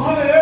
ಈ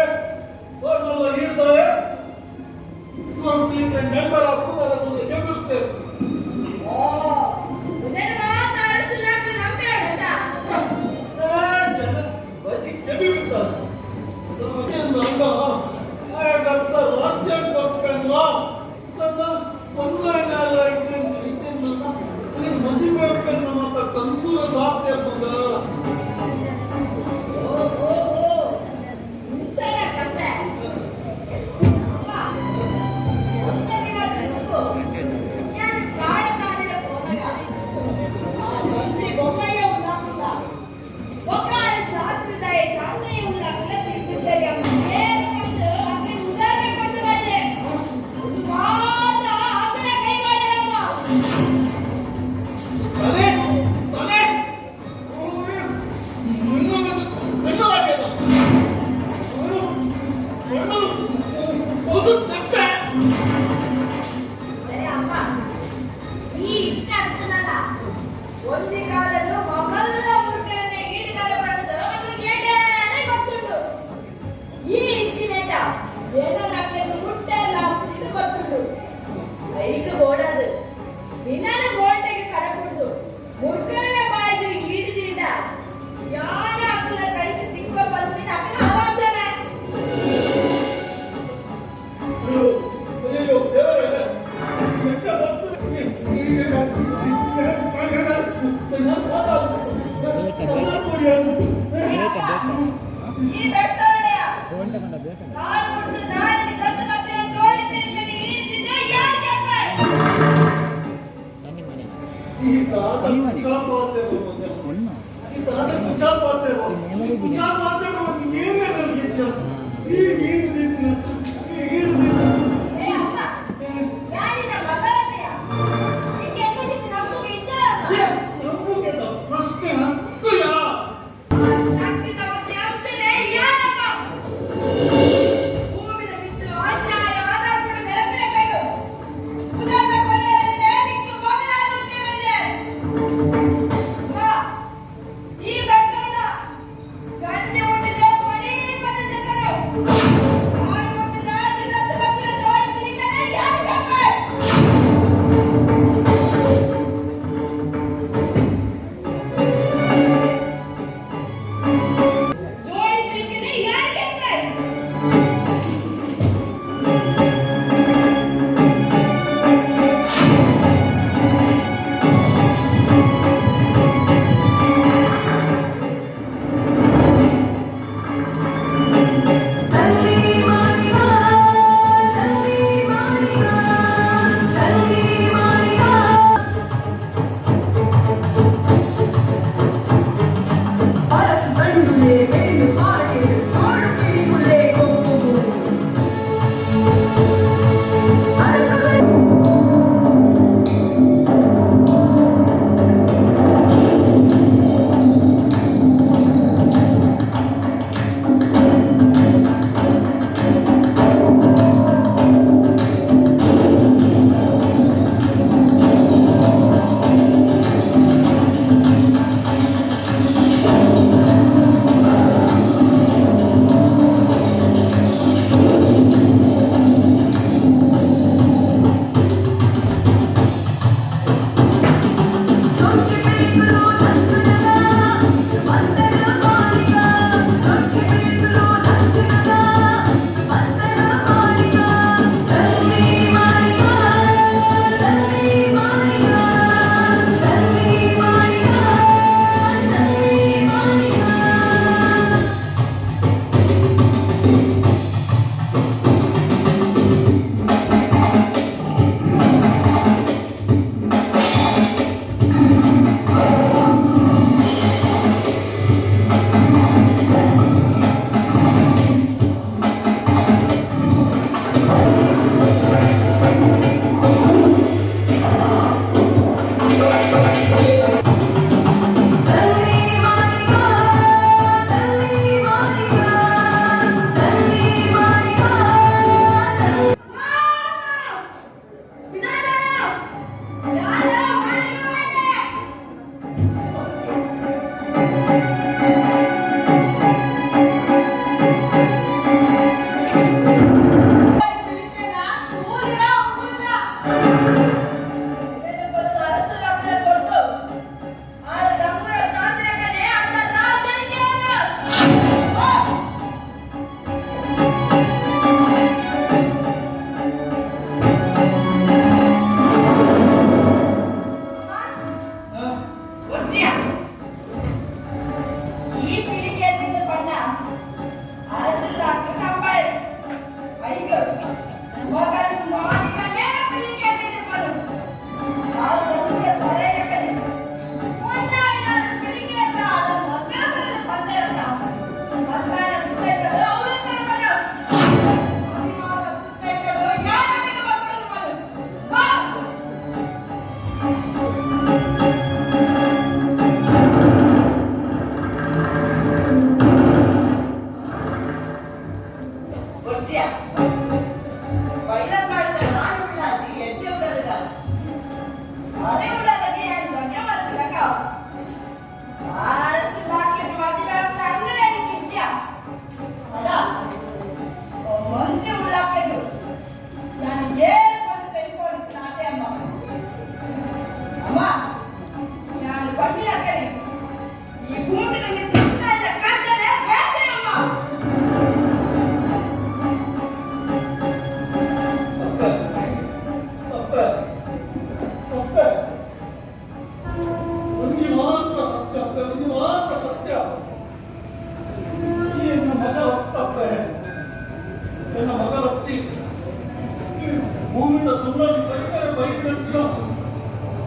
ಭೂಮಿನ ತುಳ್ಳಾಗಿ ಕರಿಮೇಲೆ ಬೈದಿನಂಚಿನ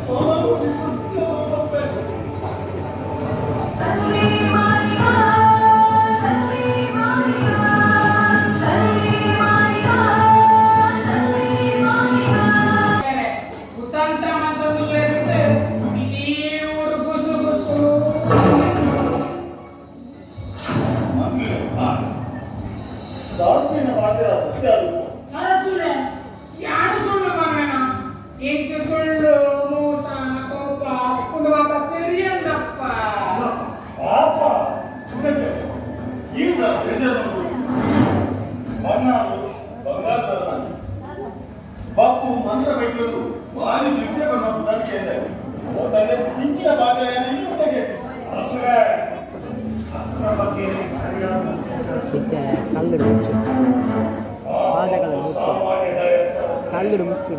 ಮಾನವನಿ ಸತ್ಯ ಬಪ್ಪೆ. ತಲ್ಲಿ ಮಾರಿಗ ತಲ್ಲಿ ಮಾರಿಗ ತಲ್ಲಿ ಮಾರಿಗ ತಲ್ಲಿ ಮಾರಿಗ. ಕುತಂತ್ರ ಮಂತೊಂದುಲ್ಲೆರ್ ಇಡೀ ಊರು ಗುಸು ಗುಸು. ಮಂತ್ರಿಗಳೇ, ದಾಸ್ತಿನ ಮಾತಿನ ಸತ್ಯ ಅದು. ಅರಸುಲೆ, ಯಾರು ಸುಳ್ಳು ಮಗನ ಎಂಕ್ ಸುಳ್ಳು, ಮೋಸ, ಕೋಪ ಒಂದು ಮಾತ ತೆರಿಯಂದಪ್ಪ. ಪಾಪ. ಛೆ, ಛೆ, ಛೆ. ಈಗ ಬೇಜಾರು ಮಾಡ್ಕೊಳ್ಳಿ. ಬನ್ನಾರು ಬಂಗಾರ ಬಾಪು ಮಂತ್ರ ಬೈಕಲು ವಾಲಿ ಬಿಸಿಯ ಬಣ್ಣ ಪುದರ್ಕೆ ಹೋದರೆ ಇಂಚಿನ ಬಾಧೆ ಇಲ್ಲಿ. ಅರಸರೇ, ಅದ್ರ ಬಗ್ಗೆ ನಿಮಗೆ ಸರಿಯಾದ ಇತ್ತೆ ಕಲ್ಲುಡು ಮುಚ್ಚು ಪಾದಗಳ ಮುಚ್ಚು. ಸಾಮಾನ್ಯದ ಅರಸರೇ. ಕಲ್ಲುಡು ಮುಚ್ಚು.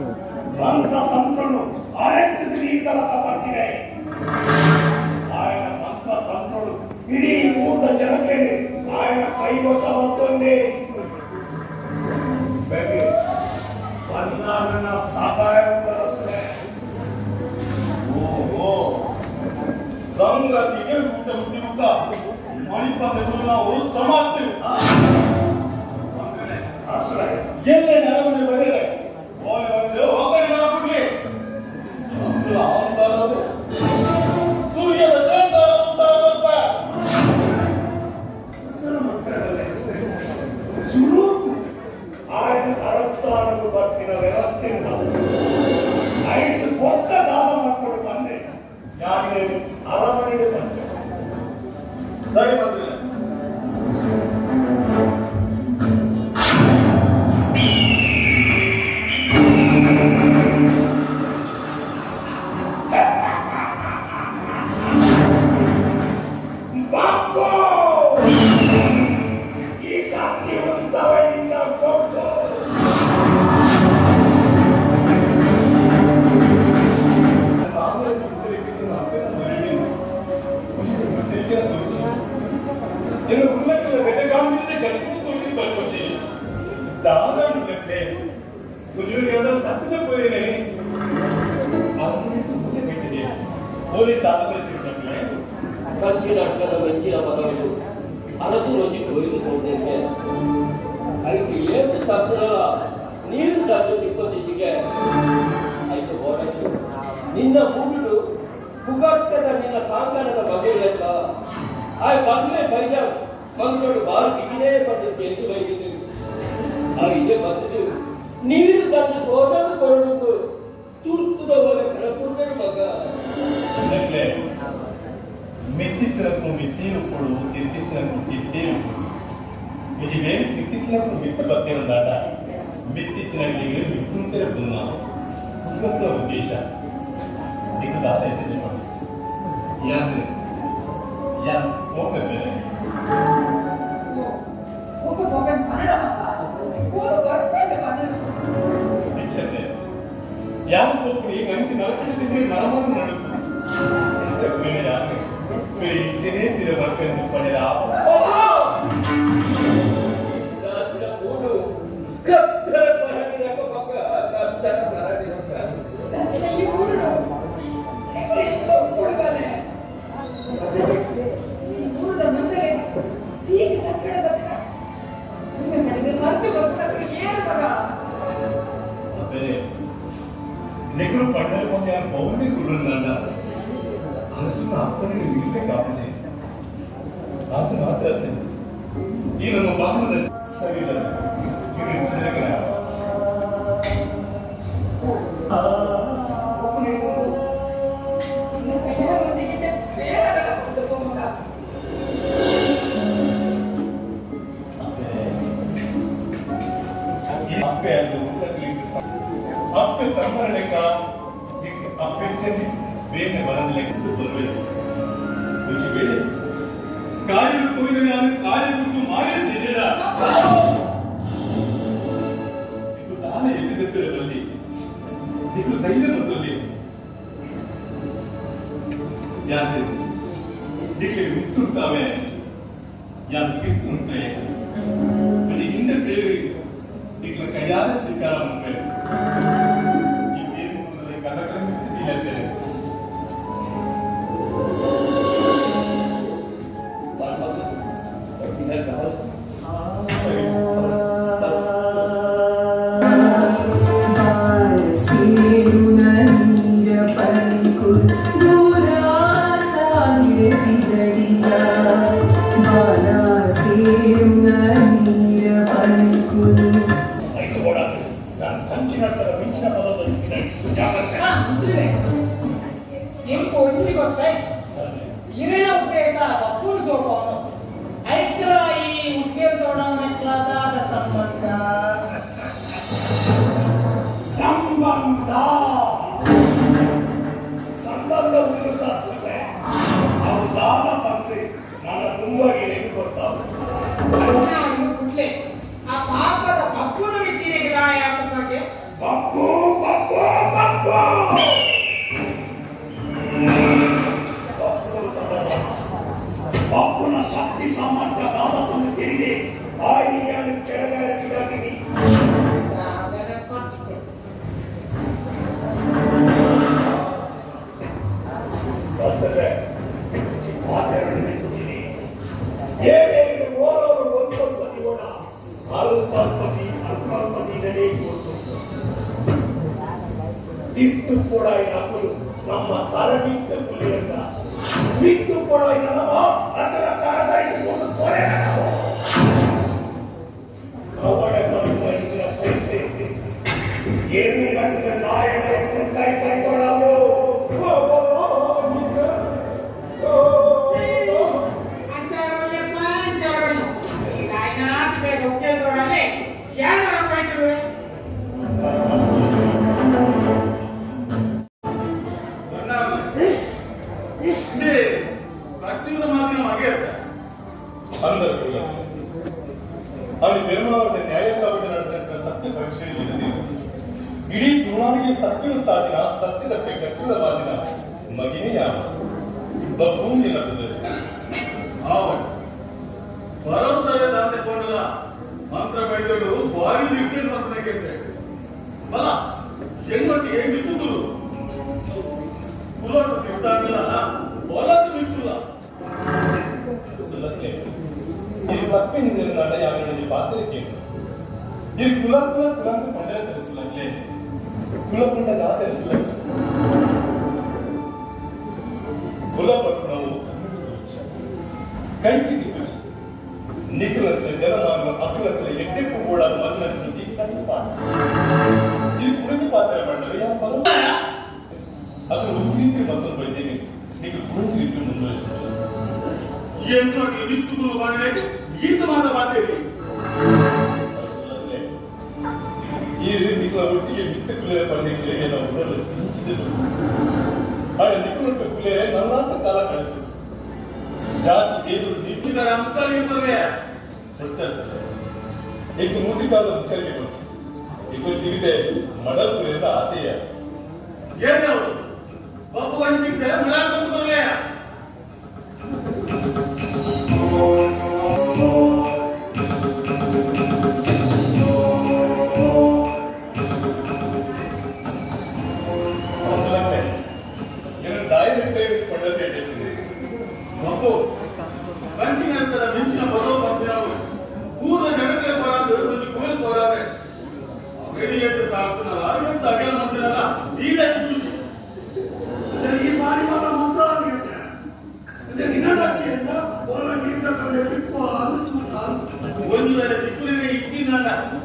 ಮಂತ್ರ ತಂತ್ರನು ಅರೆಕ್ಕಿದ ಈತಲಕ ಬಂದಿದೆ. ఆయన మంత్ర తంత్రుడు ಇಡೀ ಊರ್ದ ಜನತೆಗೆ ఆయన ಕೈವಶ ಮತ್ತೊಂದೇ ಬೆಗೆ ಬನ್ನಾರನ ಸಹಾಯ ಅರಸರೇ. ಓಹೋ, ಸಂಗತಿಗೆ ಊಟ ಮುಟ್ಟಿರುತ್ತ ಮಣಿಪದ ನಾವು ಸಮಾಪ್ತಿ. ಅರಸರೇ. ಎಲ್ಲೇ ಅರಮನೆ ಬರೆದರೆ ಓಲೆ ಬಂದು ಒಬ್ಬರಿಗೆ ಕೊಡ್ಲಿ. ಅಹಂಕಾರದು ಸೂರ್ಯನ ತೇಂಕಾರ ಉತ್ತರ ಬರ್ಪ. ಅರಸನ ಮಂತ್ರಗಳೇ ಸುರೂಪು ఆయన ಅರಸ್ತಾನకు ಬತ್ತಿನ ವ್ಯವಸ್ಥೆ ಐದು ಕೊಟ್ಟ ದಾದ ಮಕ್ಕಳು ಬಂದೆ ಯಾರಿಗೆ ಅರಮನೆಗೆ ಬಂದೆ. ಸರಿ ಮಂತ್ರಿ. ಬಾಪು, ಈ ಸಾತಿ ಉಂಟವೆ ನಿನ್ನ ಕೊಟ್ಟು. నేను ఉన్నట్టు వెతకామిదే గట్టుకు తోచి పట్టుకొచ్చి దాదాపు కొంచెం ఏదో తప్పిన పోయినే పోలీ తాతలు. ಕಂಚಿನ ಅಡ್ಡದ ಮಂಚಿನ ಪದವು ಅರಸು ಒಂಜಿ ಕೊಯ್ದು ಕೊಡ್ತೇನೆ. ಐಕ್ ಏತ್ ತಪ್ಪುನಲ ನೀರು ಡದ್ದು ತಿಕ್ಕೊಂದಿಜ್ಜಿಗೆ. ಐಕ್ ಬೋಡಾಚಿ ನಿನ್ನ ಬೂಡುಡು ಪುಗರ್ತದ ನಿನ್ನ ತಾಂಗನದ ಬಗೆ ಲೆಕ್ಕ ಆಯ್ ಬಂದ್ರೆ ಬೈದ ಮಂಚೋಡು ಬಾರು ಬಿಗಿನೇ ಪಟ್ಟು ಕೆಂದು ಬೈದಿದ್ದು. ಆ ಇದೇ ಬರ್ತದೆ ನೀರು ತಂದು ತೋಟದ ಕೊರಡು ತುರ್ತುದ ಒಲೆ ಕಡಪುಂಡರು ಮಗ. ಮೆತ್ತಿತ್ತನకు ಮಿತ್ತೀರುప్పుడు ತಿರ್ತಿತ್ತನకు ತಿತ್ತೀರುప్పుడు ఇది వేరు. తిత్తిత్తినకు మిత్త బత్తే ఉందాట ಮಿತ್ತಿತ್ತಿನಲ್ಲಿಗೆ ಮಿತ್ತುಂತೆರೆ ಪುನ್ನ ಉದ್ಗಪ್ಪನ ಉದ್ದೇಶ నీకు దాద ఎంత చెప్పండి. యాన్ యాన్ ఓపె ಬೇರೆ. ಒಬ್ಬ ಒಬ್ಬ ಮರಣ ಮಗ ಹೋದ ಬರ್ಬೇಕು ಮರಣ. ಇಚ್ಛತೆ ಯಾನ್ పోపుని మంచి నలపి నరమను నడుపు చెప్పిన యాన్ మీరు ఇచ్చినే మీరు పట్టుకొని పని ఆప. ಕೂಡು ಕತ್ತರ ಪರಡಿರಕ ಮಗ, ಕತ್ತರ ಪರಡಿರಕ. ಈ ಊರುಡು ಚೊಪ್ಪುಡು ಬಲೆ. ಈ ಊರುದ ಮುಂದೆ ಸೀಗೆ ಸಕ್ಕಡ ಬತ್ತ ನಿಮ್ಮ ಕಡೆಗೆ ಮರ್ತು ಬರ್ತಾರೆ ಏನು ಮಗ? ಬೇರೆ నెగ్గురు పండగ పొంది ఆ పౌర్ణి కుర్రుందంట. ಅರಸನ ಅಪ್ಪನಿಗೆ ನಿಲ್ಲೆ ಕಾಪಜಿ ಆತ ಮಾತ್ರ ಈ ನಮ್ಮ ಬಾಹನ ಸರಿ ಇಲ್ಲ ಇದು ಚಂದ್ರಕರ. ನಿನ್ನ ಕೈಯ ಮುಂಚಿಗಿಟ್ಟ ಬೇರೆ ಮಗ. ಅಪ್ಪೆ ಅದು ಅಪ್ಪೆ ತಮ್ಮ ಲೆಕ್ಕ ಅಪ್ಪೆ ಚೆಂದಿ ಬೇಗ ಬರದ ಲೆಕ್ಕ ಬರುವೆ ರುಚಿ ಬೇರೆ ಕಾರ್ಯ ಕೊಯ್ದ ನಾನು ಕಾರ್ಯ ಕುರಿತು ಮಾಯೆ ಸೇರಿಡ ಇದು ದಾನ ಎಲ್ಲಿ ಬಲ್ಲಿ ಇದು ಧೈರ್ಯ ಬಂದಲ್ಲಿ ಯಾಕೆ ದಿಕ್ಕೆ ಮಿತ್ತುಂಟಾವೆ ಯಾನ್ ಕಿತ್ತುಂಟೆ ಅದು ಇಂದ பேரு ನಿಕ್ಲ ಕೈಯಾರ ಸ್ವೀಕಾರ ಮಾಡ್ಬೇಕು. ನಡತದ ಮಿಂಚಿನ ಪದದ ಜಾಗ್ರತೆ. ಹಾ, ಉದ್ರಿದೆ. ಎಂಕು ಒಂಜಿ ಗೊತ್ತಾಯ್ತು. ಇರೆನ ಉದ್ದೇಶ ಬಪ್ಪುನು ಸೋಪವನು. ಐಕ್ಲ ಈ ಉದ್ಯೋಗ ಮೆಕ್ಲಾದಾದ ಸಂಬಂಧ? ಸಂಬಂಧ ಸಂಬಂಧ ಉಂಡು ಸಾಧ್ಯ. ಅವು ದಾನ ಬಂದು ನನ್ನ ತುಂಬಾಗಿ ನಿಮಗೆ ಗೊತ್ತಾವು. ಅಣ್ಣ ಅನ್ನು ಕುಟ್ಲೆ ಆ ಪಾಪದ ಪಪ್ಪುನ ಬಿಟ್ಟಿರೆಗೆ ದಾಯ ಬಗ್ಗೆ. ಪಪ್ಪು ಪಪ್ಪು ಪಪ್ಪು ಪಪ್ಪು ತನ್ನದ. ಪಪ್ಪುನ ಶಕ್ತಿ ಸಾಮರ್ಥ್ಯ ದಾದ ಬಂದು ತಿಳಿದೆ ಆಯ್ನಿಗೆ ಕೆಳಗಾರ ಗಿಡಾಕಿನಿ. ದಾದನಪ್ಪ. ಶಾಸ್ತ್ರೇ ಮಾತಾಡಿ ನಿಂತಿದ್ದೀನಿ. ಏನೇನು ಓರೋರು ಒಂದೊಂದು ಓಡ ಅಲ್ಪಲ್ಪದಿ ಅಲ್ಪಲ್ಪದಿ ನಡೆ ಕೊಟ್ಟು ತಿತ್ತು ಪೊಡಾಯಿನ ಕುಲು ನಮ್ಮ ತರಬಿತ್ತು ಕುಲಿಯನ್ನ ಬಿತ್ತು ಪೊಡಾಯಿನ ನಮ್ಮ ಅದರ ಕಾರಣ ಇಟ್ಟುಕೊಂಡು ಕೊರೆನ ನಾವು ಕವಡ ಕಲ್ಪು ಇದರ ಪೊಟ್ಟೆ ಏನು ಗಂಟದ ನಾಯಣ ಕೈ ಕೈ ತೊಡವು. ಅಂಚಾರವಲ್ಲಪ್ಪ, ಅಂಚಾರವಲ್ಲ. ಈ ನಾಯಿನಾಥ ಬೇಗ ಉದ್ಯೋಗ ತೋಡಲೆ ಯಾರು ಮಾಡ್ತಿರುವೆ? ಕಚ್ಚುನ ಮಾತಿನ ಮಗೆ. ಅಂದರಸಿಲ್ಲ ಅವನು ಪೆರುಮಾವಟ ನ್ಯಾಯ ಚಾವಟಿ ನಡೆದ ಸತ್ಯ ಪರೀಕ್ಷೆಯಲ್ಲಿ ಇಡೀ ತುಳುನಾಡಿಗೆ ಸತ್ಯವು ಸಾಧಿನ ಸತ್ಯದಕ್ಕೆ ಕಚ್ಚುಳ ಮಾತಿನ ಮಗಿನೇ ಯಾವ ಬಬ್ಬೂಂದಿ ನಡುತ್ತದೆ. ಆವಡ್ ಭರವಸೆ ದಾತೆ ಕೊಂಡಲ ಮಂತ್ರ ಬೈದಳು ಭಾರಿ ನಿಷ್ಠೆ ಮಂತ್ರಕ್ಕೆ ಬಲ ಹೆಣ್ಣೊಟ್ಟಿಗೆ ಮಿಕ್ಕುದುರು ಕುಲಟ್ಟು ತಿಂತಾಗಲ್ಲ ಬಲದ್ದು ಮಿಕ್ಕುಲ್ಲ. ಸುಲ್ಲತ್ಲೆ ಇದು ತಪ್ಪೆ ನಿಜ ಯಾವನಿಗೆ ಪಾತ್ರಕ್ಕೆ ಇದು ಕುಲ ಕುಲ ಕುಲ ಅಂತ ಕೊಂಡೇ ತಿಳಿಸಲಾಗ್ಲೆ ಕುಲ ಕೊಂಡ ನಾ ತಿಳಿಸಲಾಗ್ಲೆ ಕುಲ ಪಟ್ಟಣವು ಕಣ್ಣಿಗೆ ತುಚ್ಛ ಕೈಗೆ ತುಚ್ಛ ನಿಖಲತ್ಲೆ ಜನಮಾನ ಅಖಲತ್ಲೆ ಎಡ್ಡೆಪ್ಪು ಕೂಡ ಮೊದಲ ತುಜಿ ಕಣ್ಣು ಪಾತ್ರ ಇದು ಕುಳಿತು ಪಾತ್ರ ಪಂಡರು ಯಾರು ಬರೋ ಅದು ರೀತಿ ಮತ್ತೊಂದು ಬೈದೇನೆ ನೀವು ಕುಳಿತು ರೀತಿ ಮುಂದುವರಿಸಿದರು. ಹೆಣ್ಣೊಟ್ಟಿಗೆ ಮಿಕ್ಕುದುರು ಮಾಡಿದ ಈತ ಮಾತ ಮಾತೇರಿ. ಈ ನಿಖಲ ಒಟ್ಟಿಗೆ ಮಿತ್ತ ಕುಲೆಯ ಪಂಡಿತರಿಗೆ ನಾವು ಉಡಲು ಕಿಂಚಿದನು ಆಗ ನಿಖಲೊಟ್ಟ ಕುಲೆ ನಲ್ಲಾತ ಕಾಲ ಕಳಿಸಿತು ಜಾತಿ ಏದು ನೀತಿ ಇದರ ಮುಕ್ಕಳಿಗೆ ಬರ್ರೆ. ಪ್ರಚಾರಿಸಲ್ಲ ಏಕೆ ಮೂಜಿಕಾದ ಮುಖರಿಗೆ ಬಂಚು ಇಬ್ಬರು ತಿವಿದೆ ಮಡಲ್ ಕುಲೆಯ ಆತೆಯ. ಏನೇ ಅವರು ಬಬ್ಬು ವಹಿಸಿದ್ದೆ ಮಳಾಕೊಂಡು ಬರ್ಲೆ. ಅಸಲಕ್ಕೆ ಏನು ದಾಯಿ ಕೊಂಡಲ್ಲಿ. ಬಬ್ಬು ಕಂಚಿನ ನಂತರ ಮಿಂಚಿನ ಬದೋ ಬಂದಿನವು ಊರ ಜನಕ್ಕೆ ಕೊಡಾದು ಒಂದು ಕೋಲ್ ಕೊಡಾದೆ ಅವೆಲ್ಲಿ ಎದ್ದು ತಾಳ್ತನಲ್ಲ ಎದ್ದು ಅಗೆಲ ಮಂದಿರಲ್ಲ ನೀರೇ ತಿಕ್ಕುಜಿ. ಈ ಬಾರಿ ಮಾತ್ರ ಮಂತ್ರ ಆಗಿದೆ ನಿನ್ನಡಕ್ಕಿಯಿಂದ ಓಲ ನೀರ್ದ ತಂದೆ ಪಿಪ್ಪ ಅಂದು ತೂತ. ಒಂದು ವೇಳೆ ತಿಕ್ಕುಲಿಗೆ ಇಚ್ಚಿನ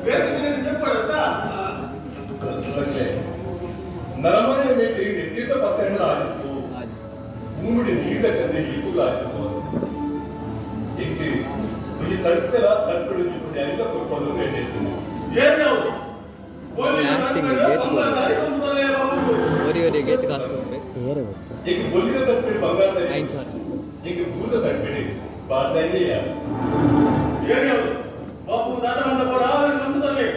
ಬೇರೆ ನೆಪ್ಪಡತ್ತಾ. ಅಸಲಕ್ಕೆ ನರಮನೆ ಮೇಟಿ ನೆತ್ತಿದ್ದ ಪಸೆಣ್ಣ ಆಗಿತ್ತು ಭೂಮಿಡಿ ನೀಡ ಕಂದೆ ಈಗುಲ ಆಗಿತ್ತು ಏಕೆ ಈ ತಡ್ಪೆಲ ತಡ್ಪೆಡು ನೀವು ಎಲ್ಲ ಕೊಟ್ಕೊಂಡು ರೇಟ್. ಏನೇ ಅವರು ಕೋಲಿನ Acting ತಡ್ಪೆಡು ಗೇಟ್ ಬಂಗಾರ ದಾರಿ ಒಂದು ಬರ್ಲೆ ಬಬ್ಬುಗು. ಒರಿ ಒರಿ ಗೇಟ್ ಕಾಸು ಕೊಡ್ಬೇಕು. ಏರು ಗೊತ್ತು. ಏಕೆ ಬೊಲ್ಲಿದ ತಡ್ಪೆಡು ಬಂಗಾರ 5,000. ಏಕೆ ಬೂದ ತಡ್ಪೆಡಿ ಬಾರ್ದಯ್ಯ. ಏನೇ ಅವರು ಬಬ್ಬು ದಾದ ಬಂದ ಕೊಡ ನಮ್ದು ಬರ್ಲೆ.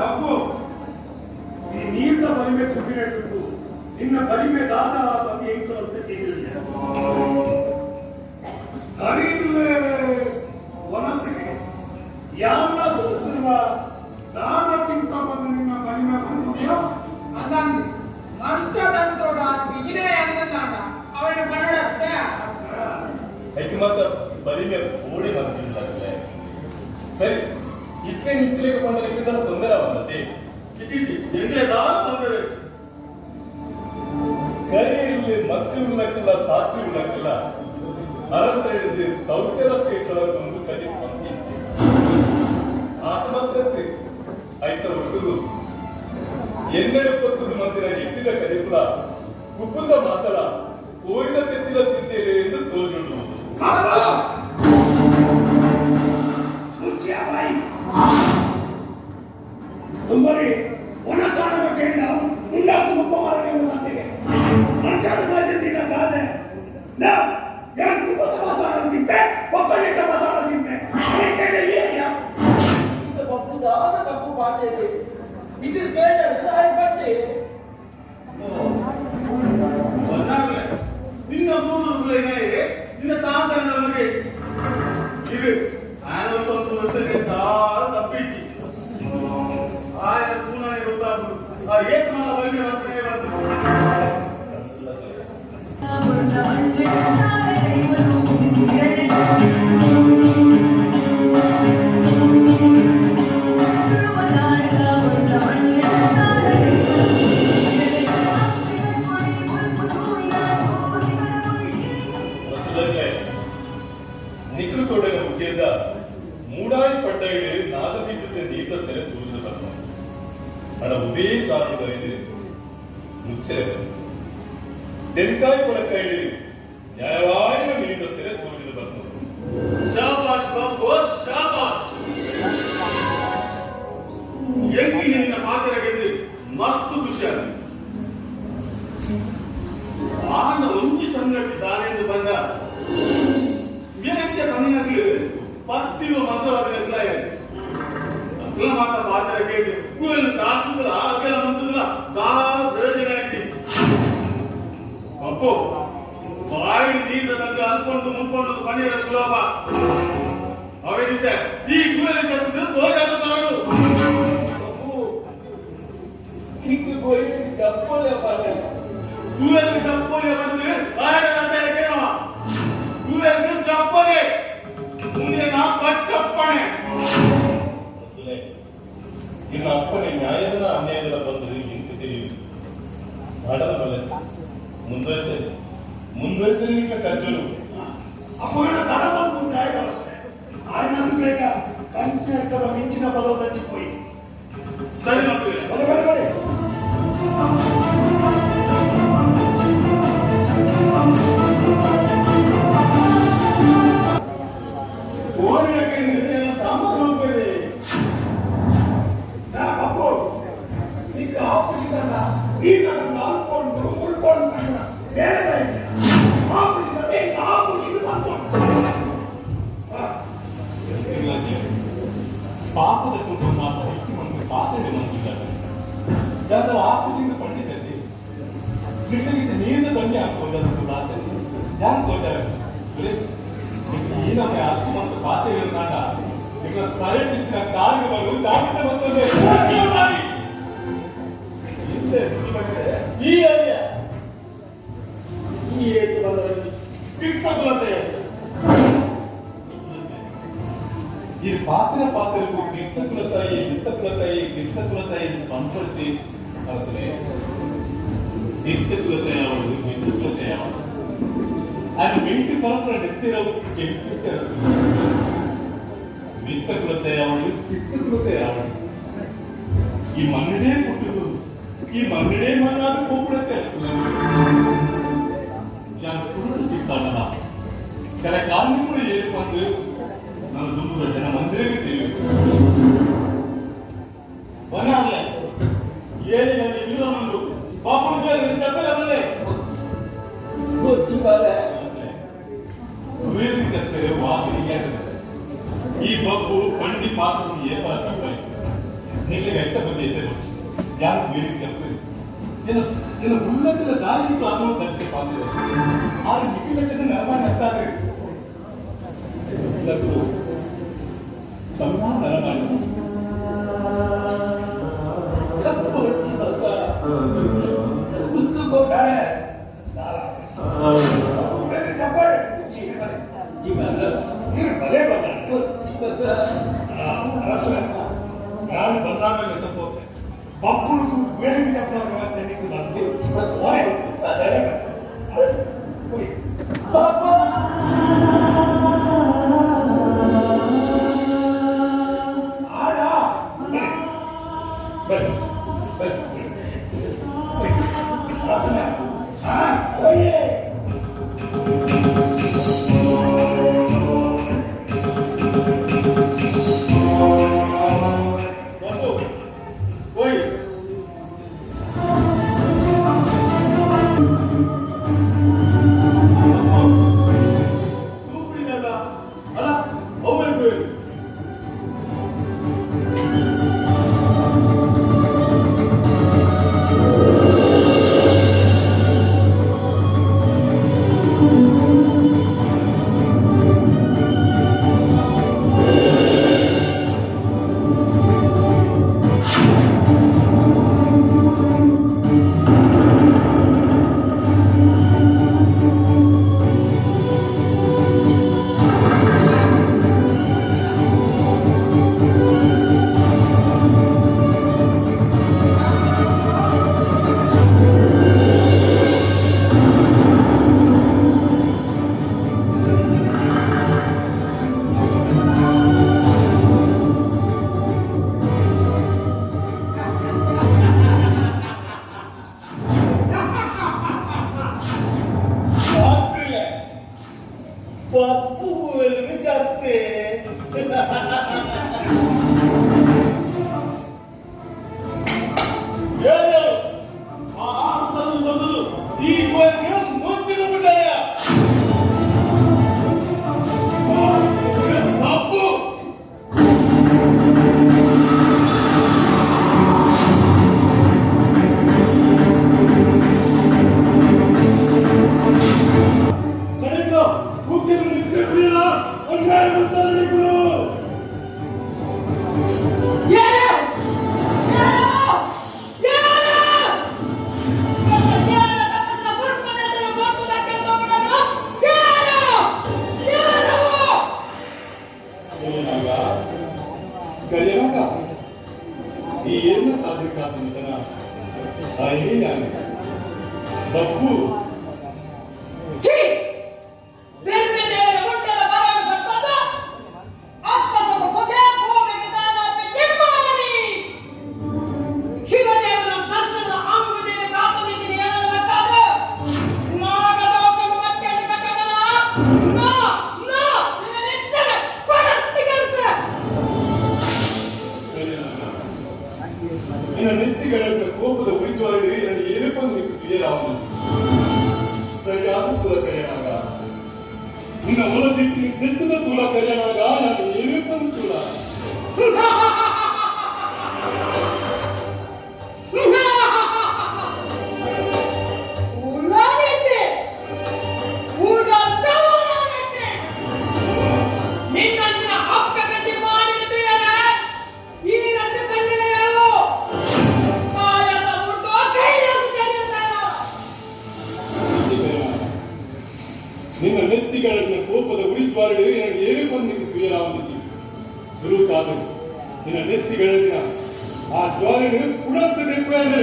ಪಪ್ಪು ಈ ನೀರ್ನ ಬಲಿಮೆ ಕುಬ್ಬಿನಟ್ಟು ನಿನ್ನ ಬಲಿಮೆ ದಾದ ಬಂದು ಎಂಕಲಂತೆ ತಿಳಿಯಿಲ್ಲ ಕರೀರ್ಲೆ ವನಸಿಗೆ ಯಾರ ಸೋಸ್ತಿರುವ ದಾದಕ್ಕಿಂತ ಬಂದು ನಿನ್ನ ಬಲಿಮೆ ಬಂದುದ್ಯೋ. ಅದಂದು ಮಂತ್ರದಂತೋಡ ಬಿಗಿನೇ ಅಂದನಾಡ ಅವನ ಬನ್ನಡತ್ತೆ. ಐಕೆ ಮಾತ್ರ ಬಲಿಮೆ ಓಡಿ ಬಂತಿಲ್ಲ. ಸರಿ ಇಟ್ಲೆ ನಿಂತಿಲೇಕ ಪಂಡ ನಿಕ್ಕದಲ್ಲ ತೊಂದರೆ ಅವಲ್ಲದೆ ಇತ್ತೀಚೆ ಎಂಗ್ಲೇ ದಾಲ ತೊಂದರೆ ಕರೆಯಲ್ಲಿ ಮಕ್ಕಳು ಉಳ್ಳಕ್ಕಿಲ್ಲ ಶಾಸ್ತ್ರಿ ಉಳ್ಳಕ್ಕಿಲ್ಲ ಅರಂತ ಹಿಡಿದು ತೌತೆರ ಪೇಟೊಳಗೊಂದು ಕಜಿ ಪಂಕ್ತಿ ಆತ ಮಾತ್ರತ್ತೆ ಐತ ಒಟ್ಟುದು ಎನ್ನೆಡು ಪತ್ತುದು ಮಂದಿರ ಎಟ್ಟಿದ ಕಜಿಪುಲ ಕುಪ್ಪುದ ಮಾಸಲ ಕೋರಿದ ತೆತ್ತಿದ ತಿಂತೇವೆ ಎಂದು ತೋಜುಂಡು. ಮುಚ್ಚಿಯ ಬಾಯಿ ತುಂಬರಿ ಒಣ ಕೇಂದ್ರ ಮುಂಡಾಸು ಮುಪ್ಪ ಮಾರಕ್ಕೆ ಮಾತಿಗೆ ಅಂಚಾದ ಮಾತಿನ ಗಾದೆ ನಾ ಯಾನ್ ಕುಪ್ಪ ತಮಾಸಾಣ ತಿಂಪೆ ಒಕ್ಕನೆ ತಮಾಸಾಣ ತಿಂಪೆ ಅನೆಟ್ಟೆ ಏರಿಯಾ ಇದು ಬಪ್ಪು ದಾದ ತಪ್ಪು ಪಾತೇರಿ ಇದು ಕೇಳಿದ್ರೆ ಆಯ್ ಪಟ್ಟೆ. ಬನ್ನಾಗ್ಲೆ ನಿನ್ನ ಮೂರು ರೂಪಾಯಿನೇ ನಿನ್ನ ತಾತನ ನಮಗೆ ಇದು ಆಯನ ಸ್ವಲ್ಪ ವರ್ಷಕ್ಕೆ ದಾಳ ತಪ್ಪಿಚ್ಚಿ ಆಯನ ಕೂನಾನೆ ಗೊತ್ತಾಗುದು ಆ ಏತು ಮಲ್ಲ ಬನ್ನಿ ಬಂದ್ರೆ ಬಂದು. ನಿಕ್ರು ತೊಡೆನ ಹುಟ್ಟಿದ ಮೂಡಾಯಿ ಪಡ್ಡೈಡು ನಾಗಬೀಜದ ನೀರ್ದ ಸೆಲೆ ತೂಜದ ಬರ್ತ ಅಡ ಒಬ್ಬೇ ಕಾರಣ ಇದು ಮುಚ್ಚರೆ ತೆನ್ಕಾಯಿ ಬಡಕೈಡು ನ್ಯಾಯವಾಯಿನ ನೀರ್ದ ಸೆಲೆ ತೂಜದ ಬರ್ತ. ಶಾಬಾಷ್ ಬಾಬು ಶಾಬಾಷ್ ಎಂಕಿನ ನಿನ್ನ ಪಾತ್ರಕ್ಕೆ ಮಸ್ತ್ ಖುಷಿ ಆಗ ಆನ ಒಂಜಿ ಸಂಗತಿ ತಾನೆಂದು ಬಂದ ಮೇಲಂಚ ಕಣ್ಣಿನಕ್ಲು ಪರ್ತಿರುವ ಮಂತ್ರವಾದ ಅಕ್ಲ ಮಾತ ಪಾತ್ರಕ್ಕೆ ಕೂಯಲು ತಾಕುದ್ರ ಅಕ್ಕೆಲ್ಲ ಮಂತುದ್ರ ದಾರ ಪ್ರಯೋಜನ ಆಯ್ತು. ಅಪ್ಪು ಬಾಯಿಡಿ ನೀರಿನ ತಂಗ ಅಲ್ಕೊಂಡು ಮುಲ್ಕೊಂಡು ಪಣಿಯರ ಸುಲಭ ಅವೇನಿದ್ದೆ ಈ ಕೂಯಲು ಕತ್ತಿದ್ದು ತೋಜಾದ ತರಡು. ಬಪ್ಪು ನಿಕ್ಕು ಕೋಳಿಗೆ ತಪ್ಪೋಲೆ ಪಾತೆ. ಕೂಯಲು ಚಪ್ಪೋಲೆ ಬಂದು ಆಯನ ತಂದೆ ಕೇಳುವ ಕೂಯಲು ಚಪ್ಪೋಲೆ ಮುಂದೆ ನಾ ಪಚ್ಚಪ್ಪಣೆ. ಅಸಲೇ ನಿನ್ನ ಅಪ್ಪನೆ ನ್ಯಾಯದನ ಅನ್ಯಾಯದನ ಬಂದು ಇಂತ ತಿಳಿಯುವುದು ಮಾಡಲ ಬಲೆ ಮುಂದುವರಿಸಲಿ ಮುಂದುವರಿಸಲಿ ನಿಕ್ಕ ಕಜ್ಜಲು. ಅಪ್ಪಗನ ತಡ ಬಂದು ನ್ಯಾಯದ ಅಷ್ಟೇ ಆಯನಂದು ಬೇಗ ಕಂಚಿನ ಮಿಂಚಿನ ಪದವದಂಚಿ ಪೋಯಿ. ಸರಿ ಮಂತ್ರಿಗಳೇ. ಬಲೆ ಬಲೆ ಬಲೆ. ಕೋರಿನ ಕೈ ಸಾಂಬಾರು ಮಾಡ್ಬೋದೆ. ನಾ ಕಪ್ಪು ನಿಕ್ಕ ಆಪೋಸಿಟ್ ನೀನ ನಾಲ್ಕೊಂಡು ಮುಳ್ಕೊಂಡು ನನ್ನ ಬೇರೆದ ಇಲ್ಲ ಆಪೋಸಿಟ್ ಅದೇ ಆಪೋಸಿಟ್ ಬಂದು. ಪಾಪದ ಕುಟುಂಬ ಐತಿ ಒಂದು ಪಾತ್ರೆ ಮಂದಿದ್ದಾರೆ ಯಾಕಂದ್ರೆ ಆಪುಜಿಂದ ಪಂಡಿತಲ್ಲಿ ನಿಮಗೆ ನೀರಿನ ದಂಡೆ ಹಾಕೋದು ಅದಕ್ಕೆ ಪಾತ್ರೆ ಯಾರು ಕೋತಾರೆ ಈ ನಮ್ಮ ಅಷ್ಟು ಮತ್ತು ಪಾತ್ರೆ ಇರುತ್ತಾಗ ನಿಮ್ಮ ಕರೆಂಟ್ ಇತ್ತಿನ ಕಾರಿಗೆ ಬರು ಜಾಗ್ರತೆ ಬರ್ತದೆ. ಹಿಂದೆ ಈ ಅರಿಯ ಈ ಏತು ಬಂದರಲ್ಲಿ ತೀರ್ಥಕುಲತೆ. ಈ ಪಾತ್ರೆ ಪಾತ್ರೆಗೂ ತೀರ್ಥಕುಲ ತಾಯಿ ಮಿತ್ತಕುಲ ತಾಯಿ ತೀರ್ಥಕುಲ ತಾಯಿ ಪಂಚೊಳ್ತಿ ಅರಸನೆ ತೀರ್ಥಕುಲ ತಾಯಿ ಅವಳು ಮಿತ್ತಕುಲ ತಾಯಿ ಅವಳು ಅದು ಮಿಂಟು ಪರಪರ ನೆತ್ತಿರೋ ಕೆಂಪಿತ್ತೆ ಅರಸನೆ ಮಿತ್ತಕುಲ ತಾಯಿ ಅವಳು ತೀರ್ಥಕುಲ ತಾಯಿ ಅವಳು ಈ ಮನ್ನಡೇ ಪುಟ್ಟುದು ಈ ಮನ್ನಡೇ ಮಣ್ಣಾದ ಪೋಪುಳತ್ತೆ ಅರಸನೆ ಯಾರು ಕುರುಡು ತಿತ್ತಾನಲ್ಲ ಕೆಲ ಕಾರಣ ಏರ್ಕೊಂಡು ನನ್ನ ದುಂಬುದ ಜನ ಮಂದಿರಕ್ಕೆ ತಿಳಿಯುತ್ತೆ. ಬನ್ನಾರ್ಲೆ ಏನಿಗಲ್ಲಿ ವೀರಮಂದು ಬಾಪುನ ಬೇರೆ ತಪ್ಪರ ಬಲ್ಲೆ. ಗೊಚ್ಚಿ ಬಾಲೆ. ವೇದಿಕೆ ತಪ್ಪರೆ ವಾಕಿನಿಗೆ ಈ ಬಬ್ಬು ಬಂಡಿ ಪಾತ್ರ ಏಪಾರ ನಿಲ್ಲಿಗೆ ಐತ ಬುದ್ಧಿ ಐತೆ ಗೊಚ್ಚಿ ಯಾರು ವೇದಿಕೆ ತಪ್ಪರೆ ಏನ ಏನ ಉಳ್ಳದಿಲ್ಲ ದಾರಿ ಪ್ರಾಬ್ಲಮ್ ತಪ್ಪೆ ಪಾತ್ರ ಆರು ನಿಖಿಲ ನರಮಾನ ಹತ್ತಾರೆ ತಮ್ಮ ನರಮಾನ. ತಪ್ಪು ಮಗ ಮುದ್ದು ಕೊಟ್ಟಾರೆ. ಚಪ್ಪಾಳೆ ಜೀವನ ನೀರು ಬಲೆ ಬಂದ. ಗೊಚ್ಚಿ ಮಗ. ಅರಸುವೆ ನಾನು ಬಂದಾಮೇಲೆ ತಪ್ಪೋದೆ ಬಪ್ಪುನು ಬೇರೆ ತಪ್ಪುವ ವ್ಯವಸ್ಥೆ ನಿಕ್ಕು ಬಂದು ಓರೆ ಹೋಯ್. ಆಡ ಬನ್ನಿ ಬನ್ನಿ ಬನ್ನಿ. ಅರಸುವೆ, ಹಾ ಹೋಯೇ. ಬಾಪು, ಓಯ್. ಬಾಪು, ತೂಪಿಡಿದಲ್ಲ ಅಲ್ಲ ಅವ್ವೇ ಕೋಯಿಲ್. ಶಾಸ್ತ್ರಿಲೆ, ಪಪ್ಪು ಕೋಯಿಲ್ಗೆ ಜತ್ತೆ. ಏಳು, ಆ ಆಸನದಲ್ಲಿ ಮೊದಲು ಈ ಕೋಯಿಲ್ಗೆ ಮುಚ್ಚಿದ ಬಿಟ್ಟಯ್ಯ. ಪಪ್ಪು. ಕಡೆಗಳ ಕುಕ್ಕೆಗಳು ಮುಚ್ಚಿದ ಬಿಡಿಯಲ್ಲ, ಅನ್ಯಾಯ ಮಾಡ್ತಾರೆ ನೀವು. ಯಾರು? ಯಾರು? ಯಾರು? ನನ್ನ ದೇವರ ತಪಸ್ಸಿನ ಗುರುಪದೇಶನ ಗೊತ್ತು ದಕ್ಕಿಸಿದವನನ್ನು ಯಾರು? ಯಾರು? ಕರಿಯನಾಗ, ಕರಿಯನಾಗ, ಈ ಏನ ಸಾಧನೆ ತಾಯಿಗೆ ಯಾರು ಬಪ್ಪು. ಛೀ! ಬೆರ್ಮೆ ದೇವರ ಗುಡ್ಡದ ಬರಲು ಬರ್ತದ ಅಕ್ಕಸದ ಹೊಗೆ ಭೂಮಿಗೆ ದಾನಾಪಿ ಚಿಮ್ಮಾರಿ. ಶಿವದೇವನ ದರ್ಶನದ ಅಂಗುದೇವಿ ಕಾತುನಿದ್ದೀನಿ ಏನನ್ನಬೇಕಾದ ನಾಗದೋಷನು ಮಟ್ಟೆಯನ್ನು ಕಟ್ಟದನ ನಾ ನಾ ನಿನ್ನ ನಿತ್ಯನ ಕೊಡತ್ತಿಗಲ್ಪೆ. ಕರಿಯನಾಗ, ನಿನ್ನ ನೆತ್ತಿಗಳ ಕೋಪದ ಉರಿಜ್ವಾಲೆ ನನ್ನ ಏರುಪಂದು ನಿಕ್ಕು ತಿಳಿಯಲಾವನು. ಸರಿಯಾದ ಕುಲ ಕರಿಯನಾಗ, ನಿನ್ನ ಒಲದಿಟ್ಟು ನೆತ್ತದ ಕುಲ ಕರಿಯನಾಗ, ನಾನು ಏರುಪಂದು ಕುಲ. ಉಳ್ಳಾಗಡ್ಡೆ ಊಟ ಉಳ್ಳಾಗಡ್ಡೆ ನಿನ್ನಂತಿನ ಅಪ್ಪೆ ಬೆದಿ ಮಾಡಿದ ಬೇರೆ ಈ രണ്ട് ಕಣ್ಣಿನ ಯಾವ ಪಾಯಸ ಮುರ್ದು ಕೈಲಾಸ ಕರೆಯುತ್ತಾರ. ನಿನ್ನ ನೆತ್ತಿಗಳ ಕೋಪದ ಉರಿಜ್ವಾಲೆ ನನ್ನ ಏರುಪಂದು ನಿಕ್ಕು ತಿಳಿಯಲಾವನು. ಸುರುಕಾದ ನಿನ್ನ ನೆತ್ತಿಗಳ ಆ ಜ್ವಾಲೆಯನ್ನು ಪುಡತ್ತದೆ ಪುಡದೆ.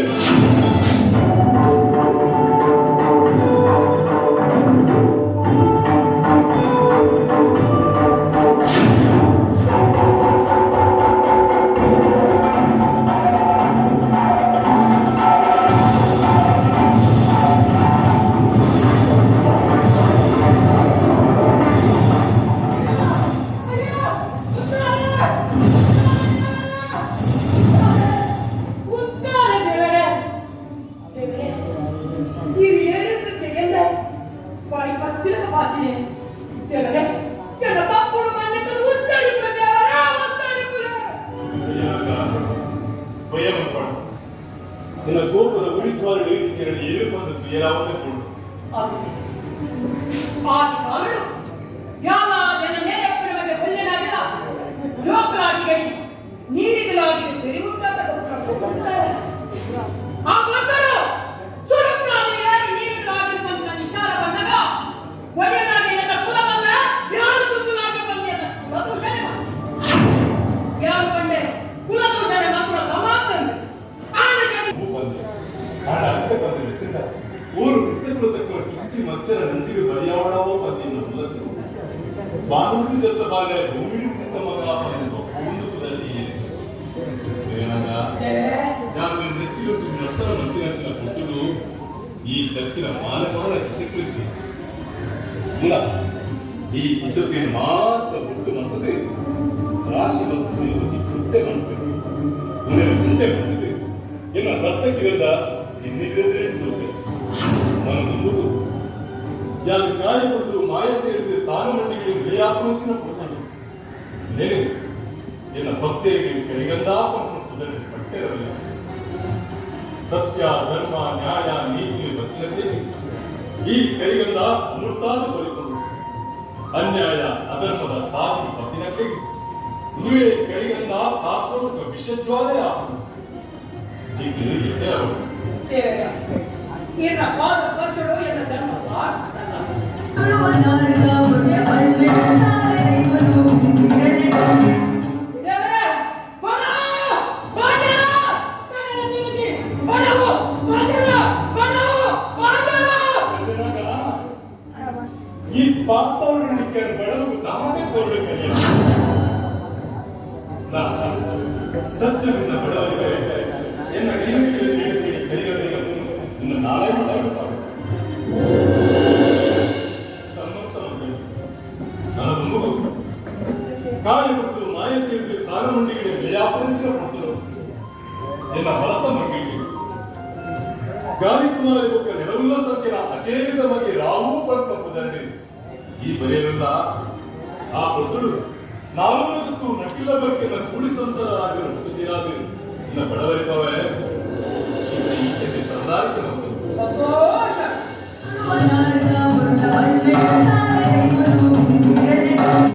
ಅಯ್ಯೋ, ಉತ್ತಾರ! ಉತ್ತಾರ ದೇವರೇ! ದೇವರೇ, ಹಿರಿಯರಿಂದ ತೆಗೆದ ಬಾಯಿ ಪತ್ತಿರದ ಬಾತಿದೆ. ದೇವರೇ, ಎನ್ನ ತಪ್ಪುಡು ಮನ್ನಿಸಲು ಉತ್ತರಿಪು ದೇವರೇ, ಉತ್ತರಿಪು. ಭಯಪಡ, ನಿನ್ನ ಕೋಪದ ಉರಿಜ್ವಾಲೆ ನಿನ್ನ ಏರುಪಂದು ತಿಳಿಯಲಾವದೆ ಕೊಡು. ಆಗಿದೆ. ಆದಿ ಕಾಲಡು ಯಾವ ಜನ ಮೇಲೆಪ್ಪನ ಬಗ್ಗೆ ಒಳ್ಳೆನಾಗಿಲ್ಲ ಜೋಕಲಾಟಿಗಳಿ ನೀರಿಗಲಾಗಿ ಬೆರಿಮುಟ್ಟಾದ ಕೊಡುತ್ತಾರೆ. ಆ ಮಕ್ಕಳು ಸುರಕ್ಷಾದಿ ಯಾರು ನೀರಿಗಲಾಗಿರುವಂತ ವಿಚಾರ ಬಂದಾಗ ಒಳ್ಳೆಯನಾಗಿ ಎನ್ನ ಕುಲವಲ್ಲ ಯಾರು ಕುಲಾಗಿ ಬಂದಿಲ್ಲ ಮಧುಷಣೆ ಯಾರು. ಕಿಚ್ಚಿ ಮಚ್ಚರ ನಂಜಿಗೆ ಬರಿಯಾವಡಾವೋ ಪಂದಿನ ಮೂಲಕ ಬಾನುಡಿ ದತ್ತ ಬಾಲೆ ಭೂಮಿಡಿ ದತ್ತ ಮಗ ಪಂದಿನ ಒಂದು ಕುದಲ್ಲಿ ಏನಾಗ ನಾನು ನೆತ್ತಿಲೊಂದು ನರ್ತನ ಮಂತಿನಂಚಿನ ಪುಟ್ಟುಡು ಈ ದಕ್ಕಿನ ಮಾನವನ ಕಿಸಕೃತಿ ಮೂಲ ಈ ಇಸಕಿನ ಮಾತ್ರ ಹುಟ್ಟು ಮಂತದೆ ರಾಶಿ ಮಂತದೆ ಈ ಪುಟ್ಟೆ ಮಂತದೆ ಉನ್ನೆನ ಗುಂಡೆ ಮಂತದೆ ಎನ್ನ ದತ್ತಕ್ಕಿರದ ಇನ್ನಿಗಿರದೆ ಮನ ಮುಂದುಗು ಯಾರು ಕಾಯಿ ಕೊಟ್ಟು ಮಾಯ ಸೇರಿದ ಸಾನ ಮಂಡಿಗಳಿಗೆ ನಿಲಯಾತ್ಮಂಚಿನ ಪುಟ್ಟುಡು ನೇನೆ ಎನ್ನ ಭಕ್ತರಿಗೆ ಕರಿಗಂಧಾ ಪುದರಲ್ಲಿ ಪಟ್ಟಿರಲಿಲ್ಲ. ಸತ್ಯ ಧರ್ಮ ನ್ಯಾಯ ನೀತಿ ಬತ್ತಿನದೇ ಈ ಕರಿಗಂಧ ಅಮೃತಾದ ಬಲಿಕೊಂಡು ಅನ್ಯಾಯ ಅಧರ್ಮದ ಸಾಧಿ ಪತ್ತಿನಕ್ಕೆ ಇದುವೇ ಕರಿಗಂಧ ಕಾಕೋಟಕ ವಿಷಜ್ವಾಲೆ ಆಪುಂಡು ದಿಕ್ಕು ಎಟ್ಟೆ ಅವಳು. ಈರ್ನ ಪಾದ ಸ್ಪರ್ಶಡು ಎನ್ನ ಜನ್ಮ ಸಾರ್ಥಕ. ತುಳುವನಾಡಿನ ಪುಣ್ಯ ಪಣ್ಣೆ ಸಾರೆ ದೈವನು ದೇವರೇ, ಬಡವು, ಬಾಜರ, ಕನ್ನಡ ತಿರುಗಿ, ಬಡವು, ಬಾಜರ, ಬಡವು, ಬಾಜರ. ಈ ಪಾತ್ರವನ್ನು ಬಡವು ನಾನೇ ಕೊರಡು ಕಲಿಯ ಸತ್ಯದಿಂದ ಬಡವರಿಗೆ ಎನ್ನ ಕೈಯಲ್ಲಿ ಹೇಳ್ತೀನಿ ಕಲಿಗದಿಲ್ಲ ಇನ್ನು ನಾಳೆ ಪಾಡು ಸಮ್ಮತ ಮಕ್ಕಳು ನನ್ನ ಮಗು ಕಾಯಿ ಕೊಟ್ಟು ಮಾಯ ಸೇರಿದ ಸಾರಮಂಡಿಗೆ ವ್ಯಾಪರಿಂಚಿನ ಪುಟ್ಟರು ಎನ್ನ ಬಲತ ಮಗಿಗೆ ಗಾಳಿ ಕುಮಾರಿ ಬೊಕ್ಕ ನೆಲವುಲ್ಲ ಸಂಖ್ಯೆನ ಅಕೇರಿದ ಮಗೆ ರಾವು ಪಂಪುದರಣೆ ಈ ಬರೆಯಲಿಲ್ಲ ಆ ಪೊರ್ತುಡು ನಾನೂರದಕ್ಕೂ ನಟಿಲ ಬಕ್ಕಿನ ಕೂಡಿ ಸಂಸಾರ ರಾಜರು ಹುಟ್ಟು ಸೇರಾದು ಇನ್ನ ಬಡವರಿಪವೆ ಸಂದಾರಿಕೆ ಮಕ್ಕಳು. ಸಂತೋಷ. ತುಳುವನಾಡಿನ ಪುಣ್ಯ ಪಣ್ಣೆ